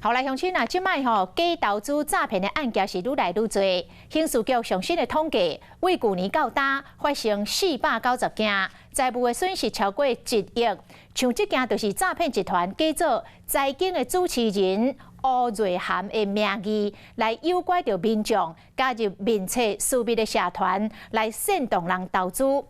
好來，鄉親啊，這擺吼假投資詐騙的案件是愈來愈多。刑事局上新的統計，對舊年到今發生490件，財務的損失超過1億。像這件就是詐騙集團假做財經的主持人吳瑞涵的名義，來誘拐著民眾加入面冊私密的社團，來煽動人投資。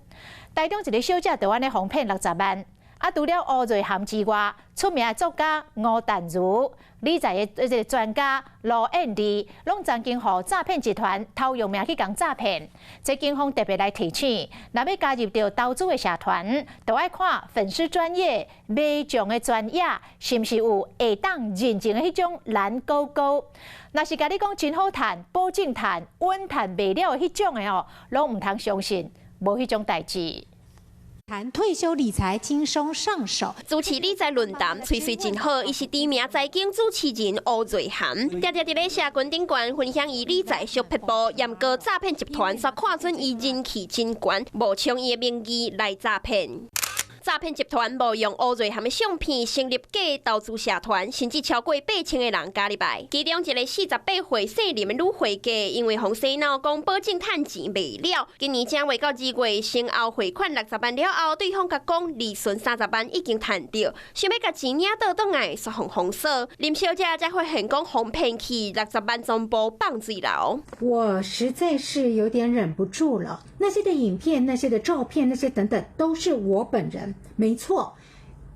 台中一个小姐就按呢予騙60萬。啊，除了吳瑞涵之外，出名的作家吳淡如、理財的這个專家盧燕麗，攏曾經予詐騙集團偷用名去共詐騙。這警方特別來提醒，若欲加入著投資的社團，都愛看粉絲專頁賣將的專頁，是毋是有會當認證的彼種藍勾勾。若是共你講真好趁、保證趁、穩趁袂了的彼種的哦，攏毋通相信，無彼種代誌。談退休理財輕鬆上手，主持理財論壇，喙喙真好，伊是知名財經主持人吳瑞涵，定定佇咧社群頂懸分享伊理財小撇步，毋過詐騙集團煞看準伊人氣真懸，冒充伊的名義來詐騙。詐騙集團冒用吳瑞涵的相片成立假投資社團，甚至超過8000個人加入來。其中一个48歲姓林的女會計，因為予洗腦講保證趁錢袂了，今年正月到2月，先後匯款60萬了後，對方共講利潤30萬已經趁著，想欲共錢領倒轉來，煞予封鎖。林小姐才發現講予騙去60萬全部放水流。我實在是有點忍不住了，那些的影片、那些的照片、那些等等，都是我本人。沒錯，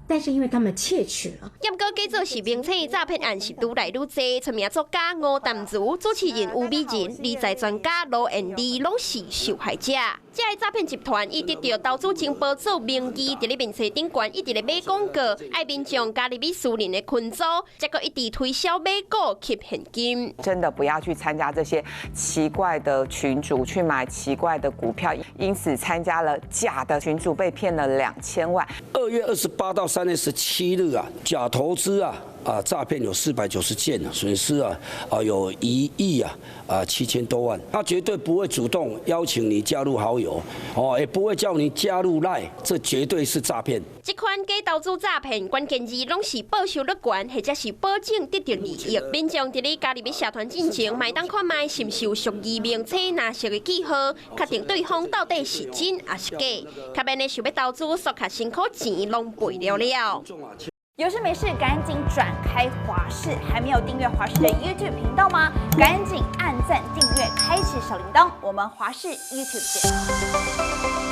但是因為他們竊取了。毋過假做實名冊詐騙案是愈來愈多，出名作家吳淡如、主持人吳美人、理財專家盧燕麗，攏是受害者。這个詐騙集團以得著投資情報做名義，佇咧面冊頂懸一直咧買廣告，愛民眾加入去私人的群組，結果一直推銷買股吸現金。真的不要去參加這些奇怪的群組，去買奇怪的股票，因此參加了假的群組，被騙了2000萬。2月28到3月17日啊，假投資啊詐騙有490件，損失啊有1億7000多萬。他絕對不會主動邀請你加入好友，哦，也不會叫你加入 LINE，這絕對是詐騙。這款假投資詐騙，關鍵字攏是報酬率懸，或者是保證得著利益。民眾佇咧加入社團進前，嘛會當看覓是毋是有屬於名冊藍色的記號，確定對方到底是真抑是假，較免咧想欲投資，煞共辛苦錢攏賠了了。有事沒事趕緊轉開華視，還沒有訂閱華視的 YouTube 頻道嗎？趕緊按讚訂閱，開啟小鈴鐺。我們華視 YouTube 見。